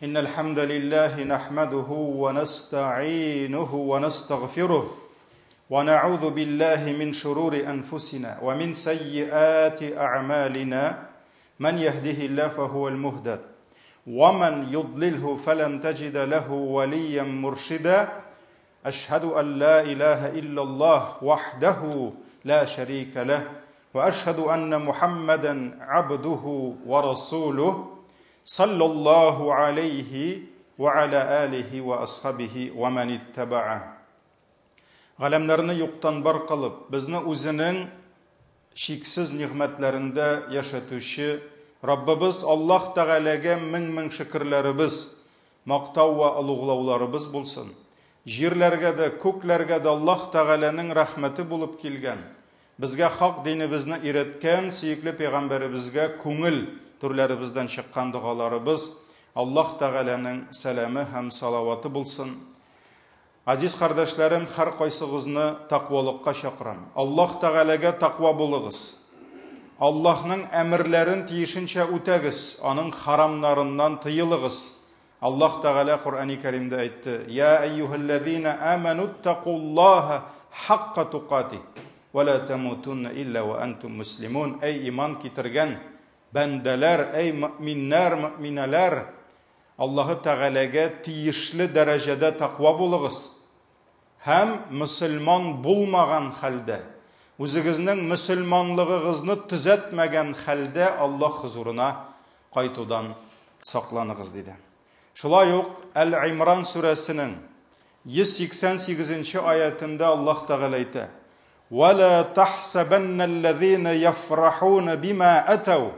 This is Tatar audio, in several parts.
إن الحمد لله نحمده ونستعينه ونستغفره ونعوذ بالله من شرور أنفسنا ومن سيئات أعمالنا من يهده الله فهو المهتد ومن يضلله فلن تجد له وليا مرشدا أشهد أن لا إله إلا الله وحده لا شريك له وأشهد أن محمدا عبده ورسوله صلى الله عليه وعلى آله وأصحابه ومن اتبعه Галәмнәрне юктан бар кылып, безне үзенең чиксез нигъмәтләрендә яшәтүче Раббыбыз Аллаһ Тәгаләгә мең-мең шөкерләребез, мактау вә олуглауларыбыз булсын. Җирләргә дә, күкләргә дә Аллаһ Тәгаләнең рәхмәте булып килгән, безгә хак динебезне өйрәткән сөекле пәйгамбәребезгә күңел түрләребездән чыккан догаларыбыз, Аллаһ Тәгаләнең сәламе һәм салаваты булсын. Газиз кардәшләрем, һәркайсыгызны тәкъвалыкка чакырам. Аллаһ Тәгаләгә тәкъва булыгыз. Аллаһның әмерләрен тиешенчә үтәгез, аның харамнарыннан тыелыгыз. Аллаһ Тәгалә Коръәни Кәримдә әйтте: "Я әйюһәлләзина амануттакуллаһа хакка тукати ва ла тамутунна илля ва антум муслимун". Әй иман китергән бәндәләр, әй мөэминнәр, мөэминәләр, Аллаһы Тәгаләгә тиешле дәрәҗәдә тәкъва булыгыз һәм мөселман булмаган хәлдә, үзегезнең мөселманлыгыгызны төзәтмәгән хәлдә Аллаһ хозурына кайтудан сакланыгыз, диде. Шулай ук Әл-Имран сүрәсенең 188 нче аятендә Аллаһ Тәгалә әйтә: "Ва ла тахсабанналлазина яфрахуна бима атау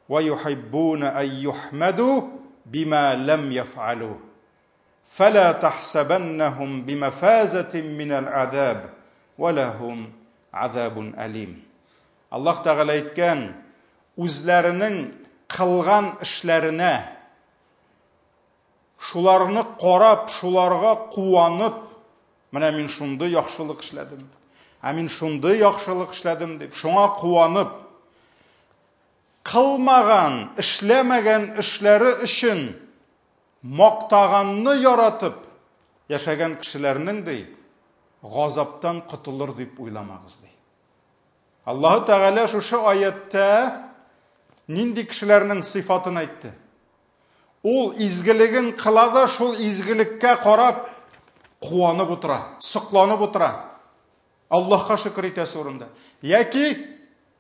Вә юхиббуна ай юхмәду бима ләм яф'алу. Фәлә тахсәбәннәһум бимәфәзәтин минәл азаб, вә ләһум азабун әлим. Аллаһ Тәгалә әйткән, үзләренең кылган эшләренә шуларны карап, шуларга куанып, менә мин шундый яхшылык эшләдем, ә мин шундый яхшылык эшләдем дип, шуңа куанып, Кылмаган, эшләмәгән эшләре өчен мактаганны яратып яшәгән кешеләрнең, ди, газаптан котылыр дип уйламагыз, ди. Аллаһы Тәгалә шушы аятта нинди кешеләрнең сыйфатын әйтте? Ул изгелеген кыла да шул изгелеккә карап куанып утыра, сокланып утыра. Аллаһка шөкер итәсе урында. Яки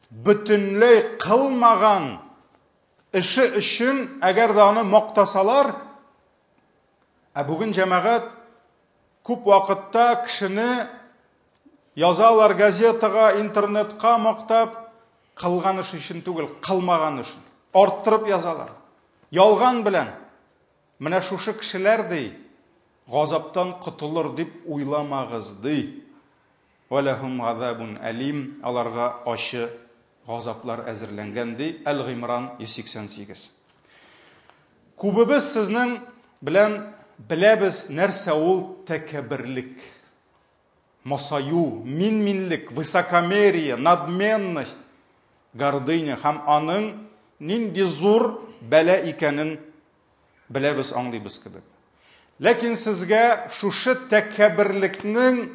бөтенләй кылмаган эше өчен, әгәр дә аны мактасалар, ә бүген җәмәгать күп вакытта кешене язалар газетага, интернетка мактап, кылган эш өчен түгел, кылмаган өчен. Арттырып язалар. Ялган белән. Менә шушы кешеләр, ди, газаптан котылыр дип уйламагыз, ди. Вә ләһум газабун әлим, аларга ачы газаплар әзерләнгән, ди. Әл-Гыймран 188. Күбебез сезнең белән беләбез нәрсә ул тәкәбберлек. Масаю, мин-минлек, высокомерие, надменность, гордыня һәм аның нинди зур бәла икәнен беләбез, аңлыйбыз кебек. Ләкин сезгә шушы тәкәбберлекнең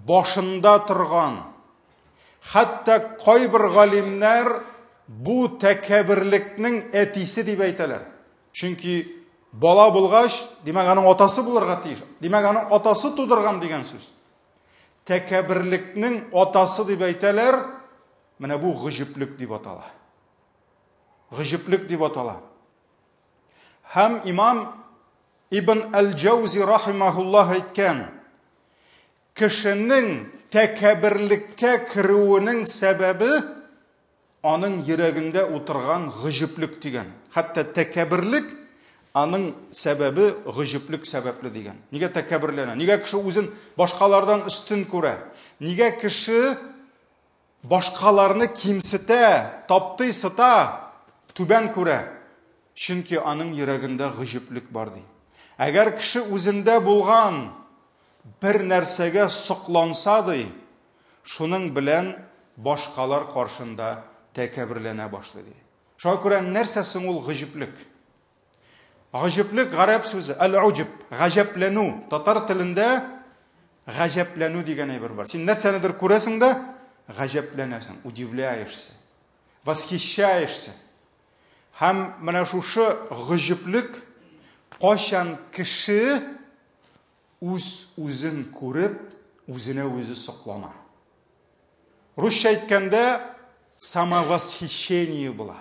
башында торган, хәтта кайбер галимнәр бу тәкәбберлекнең әтисе дип әйтәләр. Чөнки бала булгач, димәк, аның атасы булырга тиеш. Димәк, аның атасы тудырган дигән сүз. Тәкәбберлекнең атасы дип әйтәләр, менә бу гөҗеплек дип атала. Гөҗеплек дип атала. Һәм имам Ибн Әл-Җәүзи рахимахуллаһ әйткән, кешенең тәкәбберлеккә керүенең сәбәбе аның йөрәгендә утырган гөҗеплек дигән. Хәтта тәкәбберлек аның сәбәбе гөҗеплек сәбәпле дигән. Нигә тәкәбберләнә? Нигә кеше үзен башкалардан өстен күрә? Нигә кеше башкаларны кимсетә, таптый, сыта, түбән күрә? Чөнки аның йөрәгендә гөҗеплек бар ди. Әгәр кеше үзендә булган бер нәрсәгә сокланса ди, шуның белән башкалар каршында тәкәбберләнә башлый ди. Шуңа күрә нәрсә соң ул гөҗеплек? Гаҗәплек гарәп сүзе, әл-уҗб, гаҗәпләнү. Татар телендә гаҗәпләнү дигән әйбер бар. Син нәрсәнедер күрәсең дә, гаҗәпләнәсең, удивляешься, восхищаешься. Һәм менә шушы гаҗәплек кайчан кеше үз үзен күреп, үзенә үзе соклана. Русча әйткәндә, самовосхищение була.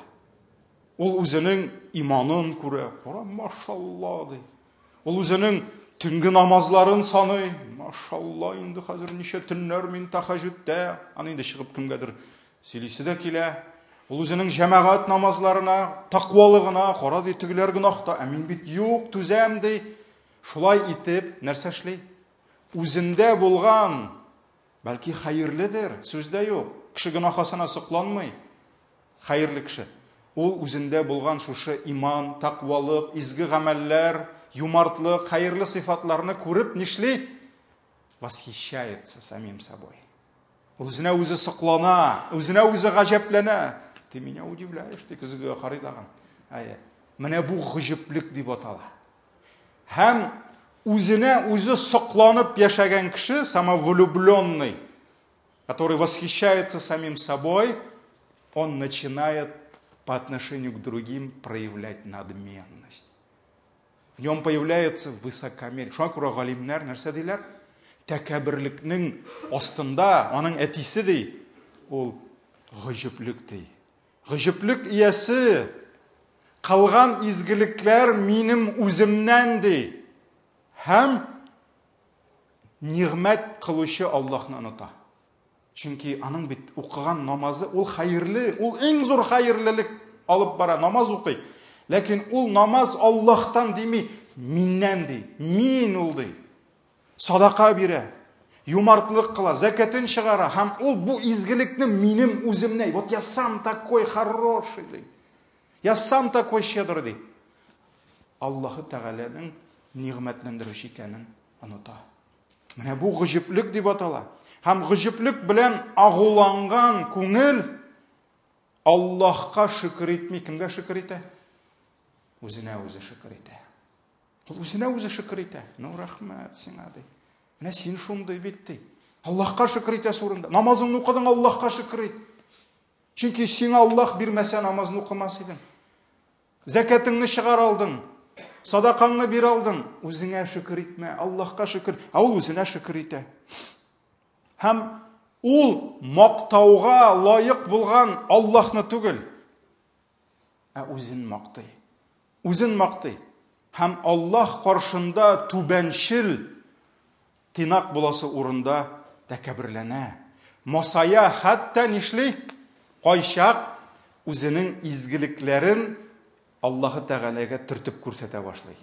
Ул үзенең иманын күрә. Кара, машалла, ди. Ул үзенең төнге намазларын саный. Машалла, инде хәзер ничә төннәр мин тәһәҗҗүдтә. Аны инде чыгып кемгәдер сөйлисе дә килә. Ул үзенең җәмәгать намазларына, тәкъвалыгына, кара ди, тегеләр гөнаһта, ә мин бит юк, түзәм ди. Шулай итеп, нәрсә эшли? Үзендә булган, бәлки хәерледер, сүз дә юк. Кеше гөнаһасына сокланмый. Хәерле кеше. Ул үзендә булган шушы иман, тәкъвалык, изге гамәлләр, юмартлык, хәерле сыйфатларны күреп нишли? Восхищается самим собой. Ул үзенә үзе соклана, үзенә үзе гаҗәпләнә. Ты меня удивляешь, ди көзгегә карый тагын. Әйе. Менә бу гаҗәплек дип атала. Һәм үзенә үзе сокланып яшәгән кеше, самовлюбленный, который восхищается самим собой, он начинает по отношению к другим проявлять надменность. В нем появляется высокомерие. Шуңа күрә галимнәр нәрсә диләр? Тәкәбберлекнең астында аның әтисе ди, ул гаҗәплек ди. Гаҗәплек иясе кылган изгелекләр минем үземнән ди. Һәм нигъмәт кылучы Аллаһны оныта. Чөнки аның бит укыган намазы ул хәерле, ул иң зур хәерлелек алып бара, намаз укый. Ләкин ул намаз Аллаһтан дими, миннән ди. Мин ул ди. Садака бирә, юмартлык кыла, зәкәтен чыгара һәм ул бу изгелекне минем үземнән. Вот я сам такой хороший ди. Я сам такой щедрый ди. Аллаһы Тәгаләнең нигъмәтләндерүче икәнен оныта. Менә бу гаҗәплек дип атала. Һәм гаҗәплек белән агуланган күңел Аллаһка шөкер итми, кемгә шөкер итә? Үзенә үзе шөкер итә. Ул үзенә үзе шөкер итә. Ну, рәхмәт сиңа, ди. Менә син шундый бит, ди. Аллаһка шөкер итәсе урында. Намазыңны укыдың, Аллаһка шөкер ит. Чөнки сиңа Аллаһ бирмәсә, намазны укымас идең. Зәкәтеңне чыгар алдың, садакаңны бир алдың. Үзеңә шөкер итмә, Аллаһка шөкер. Ә ул үзенә шөкер итә. Һәм ул мактауга лаек булган Аллаһны түгел, ә үзен мактый. Үзен мактый. Һәм Аллаһ каршында түбәнчел тыйнак буласы урында тәкәбберләнә. Масая, хәтта нишли? Кайчак үзенең изгелекләрен Аллаһы Тәгаләгә төртеп күрсәтә башлый.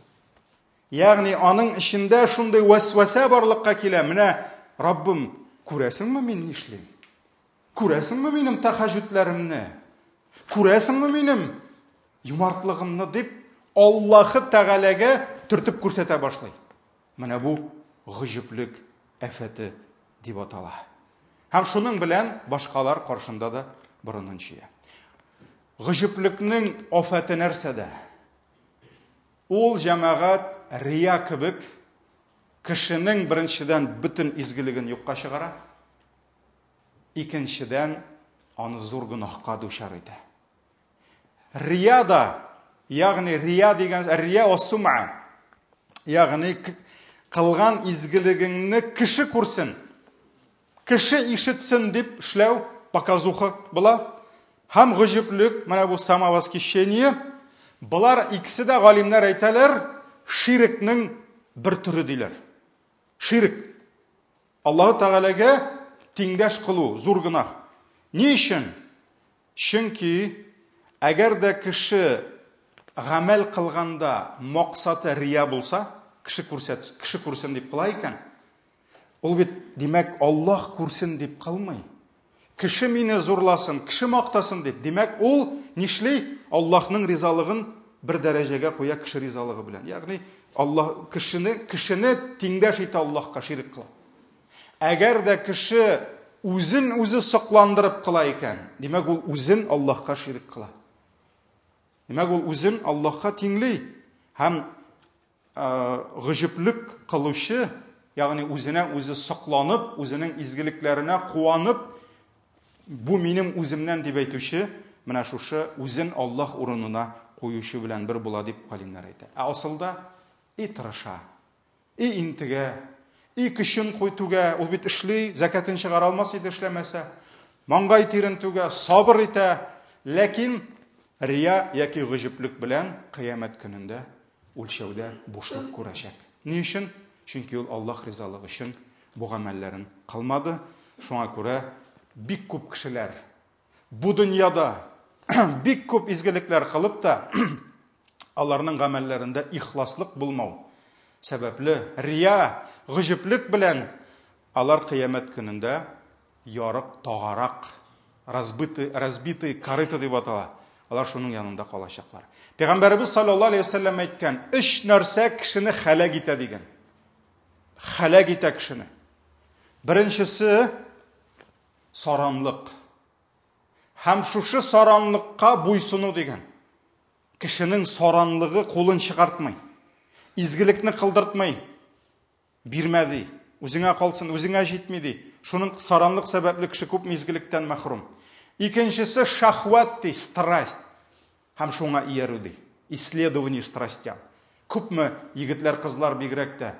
Ягъни аның эчендә шундый вәсвәсә барлыкка килә. Менә, Раббым, күрәсеңме мин нишлим? Күрәсеңме минем тәхәҗүдләремне? Күрәсеңме минем юмартлыгымны дип Аллаһы Тәгаләгә төртеп күрсәтә башлый. Менә бу гаҗәплек афәте дип атала. Һәм шуның белән башкалар каршында да борынын чөя. Гаҗәплекнең афәте нәрсәдә? Ул җәмәгать рия кебек кешенең беренчедән бөтен изгелеген юкка чыгара, икенчедән аны зур гөнаһка дучар итә. Рия да, ягъни рия дигән рия вассума, ягъни кылган изгелегеңне кеше күрсен, кеше ишетсен дип эшләү показуха була. Һәм гаҗәплек, менә бу самовосхищение, болар икесе дә галимнәр әйтәләр, ширкнең бер төре диләр. Ширк. Аллаһы Тәгаләгә тиңдәш кылу зур гөнаһ. Ни өчен? Чөнки әгәр дә кеше гамәл кылганда максаты рия булса, кеше күрсәт, кеше күрсен дип кыла икән, ул бит, димәк, Аллаһ күрсен дип кылмый. Кеше мине зурласын, кеше мактасын дип. Димәк, ул нишли? Аллаһның ризалыгын бер дәрәҗәгә куя кеше ризалыгы белән. Ягъни Аллаһ кешене кешене тиңдәш итә Аллаһка ширк кыла. Әгәр дә кеше үзен үзе сокландырып кыла икән, димәк, ул үзен Аллаһка ширк кыла. Димәк, ул үзен Аллаһка тиңли. Һәм гаҗәплек кылучы, ягъни үзенә үзе сокланып, үзенең изгелекләренә куанып, бу минем үземнән дип әйтүче, менә шушы үзен Аллаһ урынына куючы белән бер була дип галимнәр әйтә. Ә асылда и тырыша, и интегә, и көчен куй түгә, ул бит эшли, зәкәтен чыгара алмас иде эшләмәсә. Маңгай тирен түгә, сабыр итә, ләкин рия яки гаҗәплек белән кыямәт көнендә үлчәүдә бушлык күрәчәк. Ни өчен? Чөнки ул Аллаһ ризалыгы өчен бу гамәлләрен кылмады. Шуңа күрә бик күп кешеләр бу дөньяда бик күп изгелекләр кылып та, аларның гамәлләрендә ихласлык булмау сәбәпле, рия, гаҗәплек белән алар кыямәт көнендә ярык тагарак, разбитый, разбитый корыто дип атала. Алар шуның янында калачаклар. Пәйгамбәребез саллаллаһу алейһи вәсәлләм әйткән, өч нәрсә кешене хәлак итә дигән. Хәлак итә кешене. Беренчесе саранлык. Һәм шушы саранлыкка буйсыну дигән. Кешенең саранлыгы кулын чыгартмый. Изгелекне кылдыртмый. Бирмә ди. Үзеңә калсын, үзеңә җитми ди. Шуның саранлык сәбәпле кеше күп изгелектән мәхрүм. Икенчесе шахват ди, страсть. Һәм шуңа иярү ди. Исследование страстям. Күпме егетләр, кызлар бигрәк тә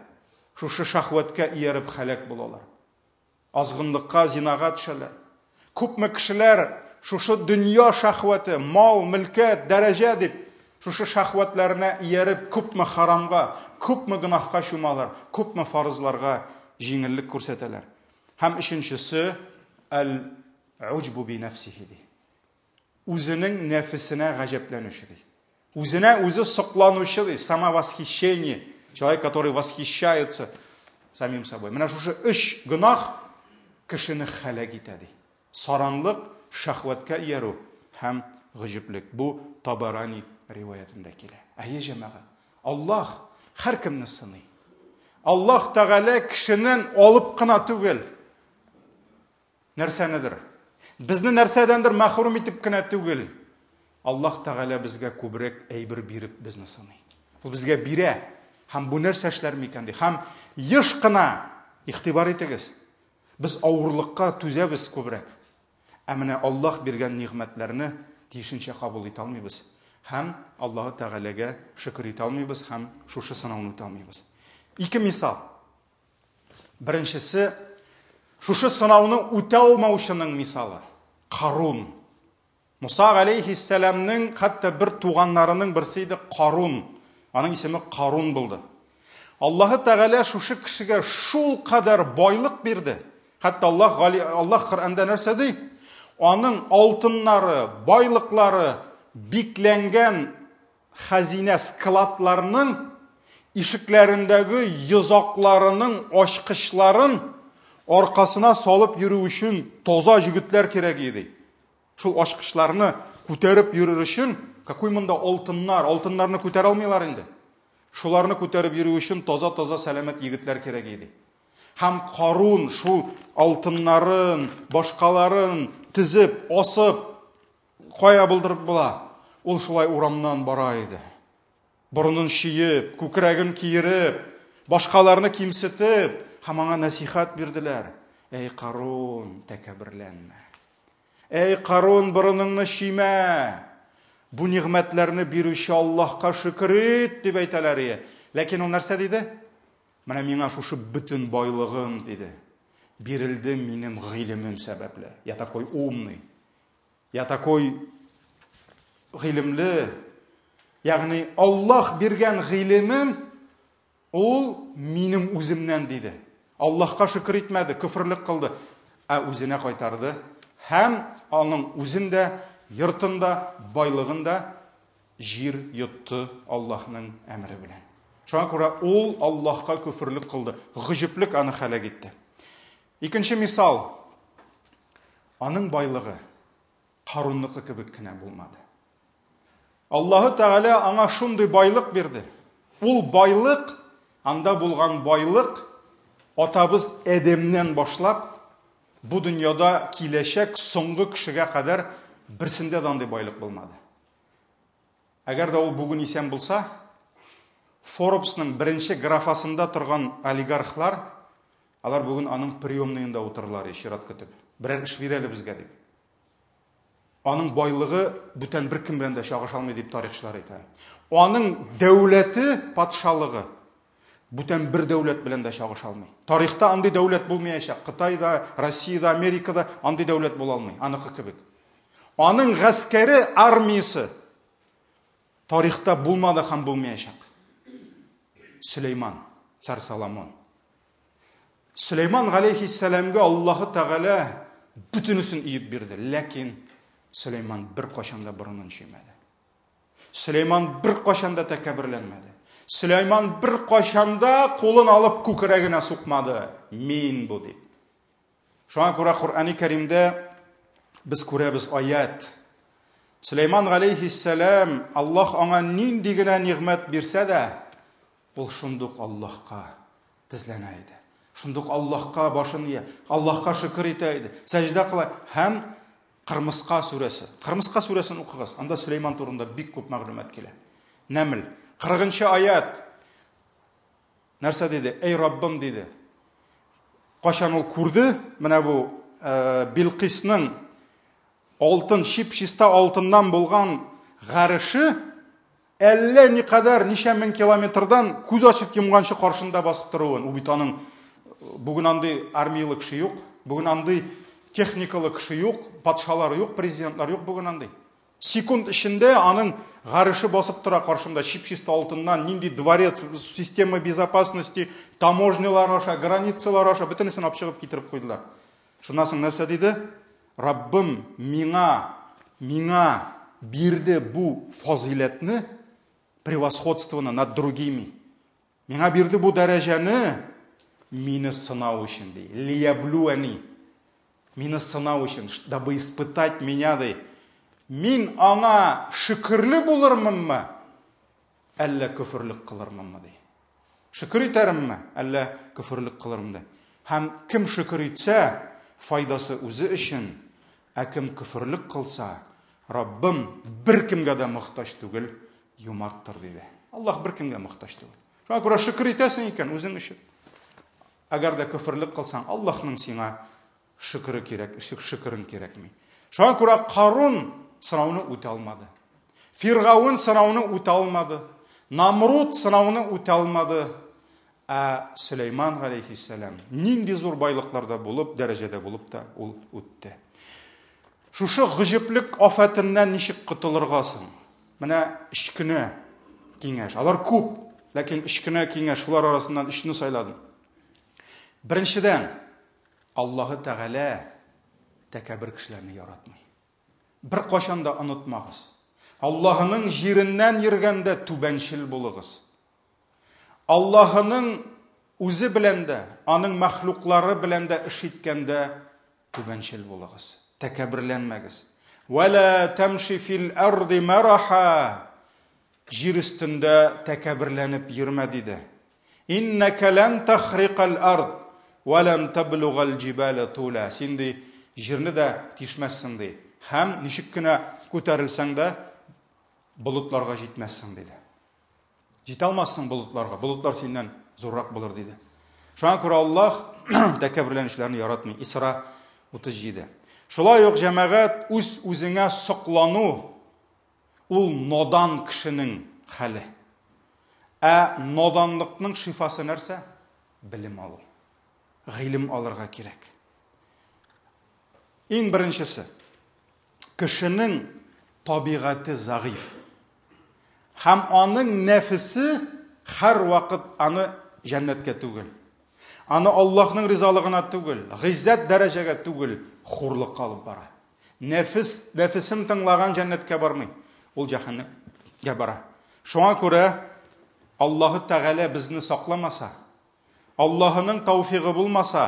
шушы шахватка ияреп хәләк булалар. Азгынлыкка, зинага төшәләр. Күпме кешеләр шушы дөнья шәһвәте, мал, мөлкәт, дәрәҗә дип, шушы шәһвәтләренә ияреп, күпме харамга, күпме гөнаһка чумалар, күпме фарызларга җиңеллек күрсәтәләр. Һәм өченчесе, әл-уҗбу би нәфсихи ди. Үзенең нәфесенә гаҗәпләнүче ди. Үзенә үзе сокланучы ди, самовосхищение, человек, который восхищается самим собой. Менә шушы өч гөнаһ кешене хәләк итә ди. Саранлык, шәһвәткә иярү һәм гаҗәплек. Бу Табарани риваятендә килә. Әйе, җәмәгать, Аллаһ һәркемне сыный. Аллаһ Тәгалә кешеннән алып кына түгел, Нәрсәнедер? Безне нәрсәдәндер мәхрүм итеп кенә түгел. Аллаһ Тәгалә безгә күбрәк әйбер биреп безне сыный. Ул безгә бирә. Һәм бу нәрсә эшләр микән ди. Һәм еш кына игътибар итегез. Без авырлыкка түзәбез күбрәк. Ә менә Аллаһ биргән нигъмәтләрне тиешенчә кабул итә алмыйбыз. Һәм Аллаһ Тәгаләгә шөкер итә алмыйбыз һәм шушы сынауны үтә алмыйбыз. Ике мисал. Беренчесе, шушы сынауны үтә алмаучының мисалы. Карун. Муса галәйһиссәламнең хәтта бер туганнарының берсе иде Карун. Аның исеме Карун булды. Аллаһы Тәгалә шушы кешегә шул кадәр байлык бирде. Хәтта Аллаһ Аллаһ Коръәндә нәрсә ди? Аның алтыннары, байлыклары бикләнгән Хәзинә складларның ишекләрендәге йозакларының ачкычларын аркасына салып йөрү өчен таза җегетләр кирәк иде. Шул ачкычларны күтәреп йөрер өчен, какой монда алтыннар, алтыннарны күтәрә алмыйлар инде. Шуларны күтәреп йөрү өчен таза-таза сәламәт егетләр кирәк иде. Һәм Карун шул алтыннарын, башкаларын тезеп, асып, Кая булдырып була? Ул шулай урамнан бара иде. Борынын чөеп, күкрәген киереп, башкаларны кимсетеп, һәм аңа нәсихәт бирделәр. Әй, Карун, тәкәбберләнмә. Әй, Карун, борыныңны чөймә. Бу нигъмәтләрне бирүче Аллаһка шөкер ит, дип әйтәләр ие. Ләкин ул нәрсә диде? Менә миңа шушы бөтен байлыгым, диде. Бирелде минем гыйлемем сәбәпле. Я такой умный. Я такой гыйлемле. Ягъни Аллаһ биргән гыйлемем ул минем үземнән диде. Аллаһка шөкер итмәде, көферлек кылды, ә үзенә кайтарды. Һәм аның үзен дә, йортын да, байлыгын да җир йотты Аллаһның әмере белән. Шуңа күрә ул Аллаһка көферлек кылды. Гөҗеплек аны хәләк итте. Икенче мисал. Аның байлыгы Карунныкы кебек кенә булмады. Аллаһы Тәгалә аңа шундый байлык бирде. Ул байлык, анда булган байлык атабыз Әдемнән башлап бу дөньяда киләчәк соңгы кешегә кадәр берсендә дә андый байлык булмады. Әгәр дә ул бүген исән булса, Forbesның беренче графасында торган олигархлар, алар бүген аның приемныенда утырырлар, чират көтеп. Берәр эш бир әле безгә дип. Аның байлыгы бүтән беркем белән дә чагыша алмый дип тарихчылар әйтә. Аның дәүләте, патшалыгы бүтән бер дәүләт белән дә чагыша алмый. Тарихта андый дәүләт булмаячак. Кытайда, Россиядә, Америкада андый дәүләт була алмый, аныкы кебек. Аның гаскәре, армиясе тарихта булмады һәм булмаячак. Сөләйман, царь Соломон. Сөләйман галәйһиссәламгә Аллаһы Тәгалә бөтенесен өеп бирде, ләкин Сөләйман беркайчан да борынын чөймәде. Сөләйман беркайчан да тәкәбберләнмәде. Сөләйман беркайчан да кулын алып күкрәгенә сукмады. Мин бу дип. Шуңа күрә Коръәни Кәримдә без күрәбез аят. Сөләйман галәйһиссәлам Аллаһ аңа нинди генә нигъмәт бирсә дә, ул шундук Аллаһка тезләнә иде. Шундук Аллаһка башын ия, Аллаһка шөкер итә иде. Сәҗдә кыла һәм Кырмыска сүрәсе. Кырмыска сүрәсен укыгыз. Анда Сөләйман турында бик күп мәгълүмат килә. Нәмл. 40 аят. Нәрсә диде? Эй Раббым диде. Кашан ул күрде, менә бу э, Билкисның алтын, чип-чиста алтыннан булган гарышы әллә никадәр, ничә мең километрдан күз ачып йомганчы каршында басып торуын. Ул бит аның бүген андый армиялы кеше юк, бүген андый техникалы кеше юк, патшалар юк, президентлар юк бүген андый. Секунд эчендә аның гарышы басып тора каршында, чип-чиста алтыннан, нинди дворец, система безопасности, таможнялар аша, границалар аша, бөтенесен алып чыгып китереп куйдылар. Шуннан соң нәрсә диде? Раббым миңа, миңа бирде бу фазыйләтне, превосходствоны над другими. Миңа бирде бу дәрәҗәне мине сынау өчен ди. Лияблуани. Мине сынау өчен, дабы испытать меня ди. Мин аңа шөкерле булырмынмы, әллә көферлек кылырмынмы ди. Шөкер итәрменме, әллә көферлек кылырмын ди. Һәм кем шөкер итсә, файдасы үзе өчен, ә кем көферлек кылса, Раббым беркемгә дә мохтаҗ түгел, юмарттыр диде. Аллаһ беркемгә мохтаҗ түгел. Шуңа күрә шөкер итәсең икән, үзең өчен. Әгәр дә көферлек кылсаң, Аллаһның сиңа шөкере кирәк, шөкерен кирәкми. Шуңа күрә Карун сынауны үтә алмады. Фиргавен сынауны үтә алмады. Намруд сынауны үтә алмады. Ә Сөләйман галәйһиссәлам нинди зур байлыкларда булып, дәрәҗәдә булып та ул үтте. Шушы гөҗеплек афәтеннән ничек котылырга соң? Менә өч кенә киңәш. Алар күп, ләкин өч кенә киңәш, шулар арасыннан өчне сайладым. Беренчедән, Аллаһы Тәгалә тәкәббер кешеләрне яратмый. Беркайчан да онытмагыз. Аллаһының җиреннән йөргәндә түбәнчел булыгыз. Аллаһының үзе белән дә, аның мәхлуклары белән дә эш иткәндә түбәнчел булыгыз. Тәкәбберләнмәгез. Вәлә тәмши фил арди мараха. Җир өстендә тәкәбберләнеп йөрмә диде. Иннәкә лән тахрикал ард вә лән таблугал җибалә тула. Син ди, җирне дә тишмәссең ди. Һәм ничек кенә күтәрелсәң дә, болытларга җитмәссең диде. Җитә алмассың болытларга, болытлар синнән зуррак булыр диде. Шуңа күрә Аллаһ тәкәбберләнүчеләрне яратмый. Исра 37. Шулай ук җәмәгать үз-үзеңә соклану Ул надан кешенең хәле. Ә наданлыкның шифасы нәрсә? Белем алу. Гыйлем алырга кирәк. Иң беренчесе, кешенең табигате зәгыйф. Һәм аның нәфесе һәрвакыт аны җәннәткә түгел, аны Аллаһның ризалыгына түгел, гыйззәт дәрәҗәгә түгел, хурлыкка алып бара. Нәфес, нәфесен тыңлаган җәннәткә бармый. Ул җәһәннәмгә бара. Шуңа күрә Аллаһы Тәгалә безне сакламаса, Аллаһының тауфигы булмаса,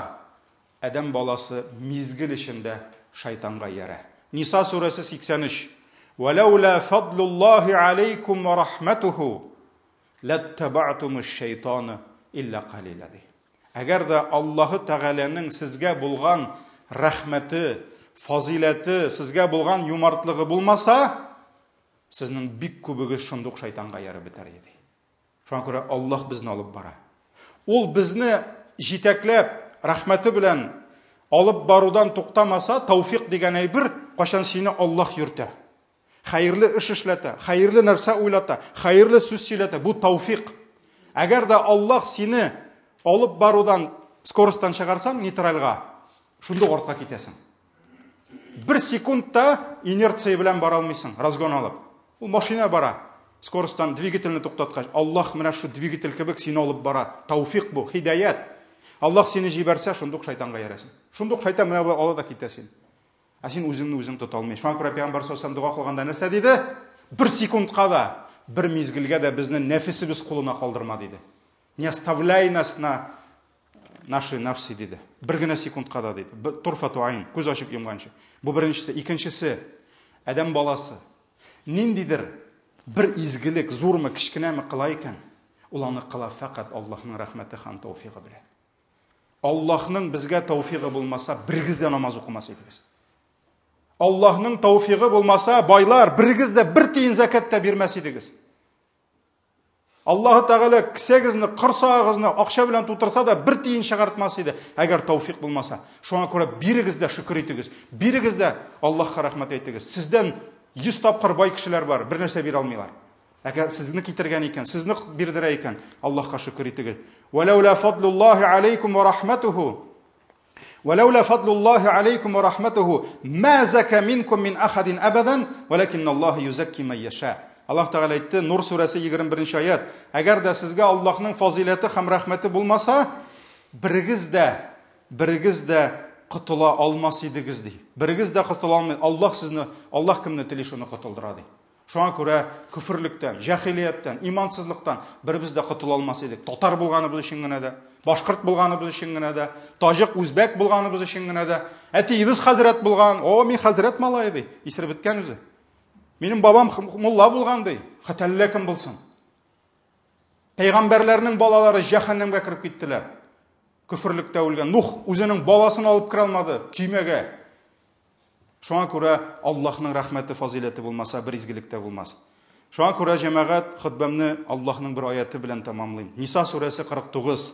адәм баласы мизгел эчендә шайтанга иярә. Ниса сүрәсе 83. Вәләүлә фадлуллаһи алейкум ва рахматуху ләттәбәтумуш шайтаны илля калила ди. Әгәр дә Аллаһы Тәгаләнең сезгә булган рәхмәте, фазыйләте, сезгә булган юмартлыгы булмаса, сезнең бик күбегез шундук шайтанга ияреп бетәр иде. Шуңа күрә Аллаһ безне алып бара. Ул безне җитәкләп, рәхмәте белән алып барудан туктамаса, тауфик дигән әйбер, кайчан сине Аллаһ йөртә. Хәерле эш эшләтә, хәерле нәрсә уйлата, хәерле сүз сөйләтә. Бу тауфик. Әгәр дә Аллаһ сине алып барудан скоростьтан чыгарсаң, нейтральга, шунда артка китәсең. Бер секундта инерция белән бара алмыйсың, разгон алып. Ул машина бара. Скоростьтан двигательне туктаткач, Аллаһ менә шу двигатель кебек сине алып бара. Тауфик бу, хидаят. Аллаһ сине җибәрсә, шундук шайтанга иярәсең. Шундук шайтан менә болай ала да китә сине. Ә син үзеңне үзең тота алмыйсың. Шуңа күрә пәйгамбәр саллаллаһу дога кылганда нәрсә диде? Бер секундка да, бер мизгелгә дә безне нәфесебез кулына калдырма диде. Не оставляй нас на наши нафси диде. Бер генә секундка да диде. Турфату айн, күз ачып йомганчы. Бу беренчесе. Икенчесе, адәм баласы ниндидер бер изгелек, зурмы, кечкенәме кыла икән, ул аны кыла фәкать Аллаһның рәхмәте һәм тәүфигы белән. Аллаһның безгә тәүфигы булмаса, берегез дә намаз укымас идегез. Аллаһның тәүфигы булмаса, байлар, берегез дә бер тиен зәкәт тә бирмәс идегез. Аллаһы Тәгалә кесәгезне, корсагыгызны акча белән тутырса да, бер тиен чыгартмас иде, әгәр тәүфик булмаса. Шуңа күрә бирегез дә шөкер итегез. Бирегез дә Аллаһка рәхмәт әйтегез. Сездән 100 тапкыр бай кешеләр бар, бер нәрсә бирә алмыйлар. Әгәр сезне китергән икән, сезне бирдерә икән, Аллаһка шөкер итегез. Вәләүлә фадлуллаһи алейкум ва рахматуху. Вәләүлә фадлуллаһи алейкум ва рахматуху ма зака минкум мин ахадин абадан, вәләкин Аллаһ юзакки ман яша. Аллаһ Тәгалә әйтте, Нур сүрәсе 21 аят. Әгәр дә сезгә Аллаһның фазиләте һәм рәхмәте булмаса, берегез дә, берегез дә котыла алмас идегез ди. Берегез дә котыла алмый. Аллаһ сезне, Аллаһ кемне тели, шуны котылдыра ди. Шуңа күрә көферлектән, җәһилияттән, имансызлыктан беребез дә котыла алмас идек. Татар булганыбыз өчен генә дә, башкорт булганыбыз өчен генә дә, таҗик, үзбәк булганыбыз өчен генә дә. Әтиебез хәзрәт булган, о, мин хәзрәт малае ди, исереп беткән үзе. Минем бабам мулла булган ди, хәтта әллә кем булсын. Пәйгамбәрләрнең балалары җәһәннәмгә кереп киттеләр. Көферлектә үлгән. Нух үзенең баласын алып керә алмады көймәгә. Шуңа күрә Аллаһның рәхмәте, фазыйләте булмаса, бер изгелек тә булмас. Шуңа күрә, җәмәгать, хөтбәмне Аллаһның бер аяты белән тәмамлыйм. Ниса сүрәсе 49.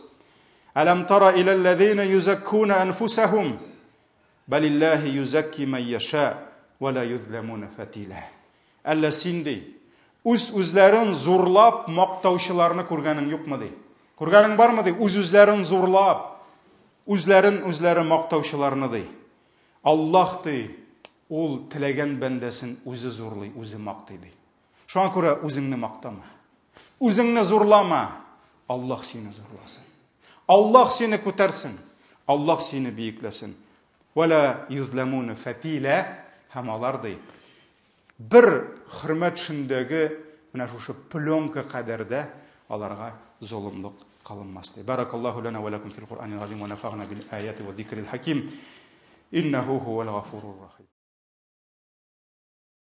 Әләм тара иләлләзина юзаккуна анфусахум балиллаһи юзакки ман яша ва ла юзламуна фатила. Әллә син ди, үз-үзләрен зурлап мактаучыларны күргәнең юкмы ди? Күргәнең бармы ди, үз-үзләрен зурлап, үзләрен үзләре мактаучыларны ди? Аллаһ, ди, ул теләгән бәндәсен үзе зурлый, үзе мактый, ди. Шуңа күрә үзеңне мактама. Үзеңне зурлама. Аллаһ сине зурласын. Аллаһ сине күтәрсен. Аллаһ сине биекләсен. Вәлә юзламуна фатила һәм алар ди, бер хөрмәт шөндәге менә шушы пленка кадәр дә аларга золымлык кылынмас ди. Баракаллаху лана ва лакум фил Кур'анил азим ва нафагна бил аяти ва зикрил хаким. Иннаху хувал гафурур рахим.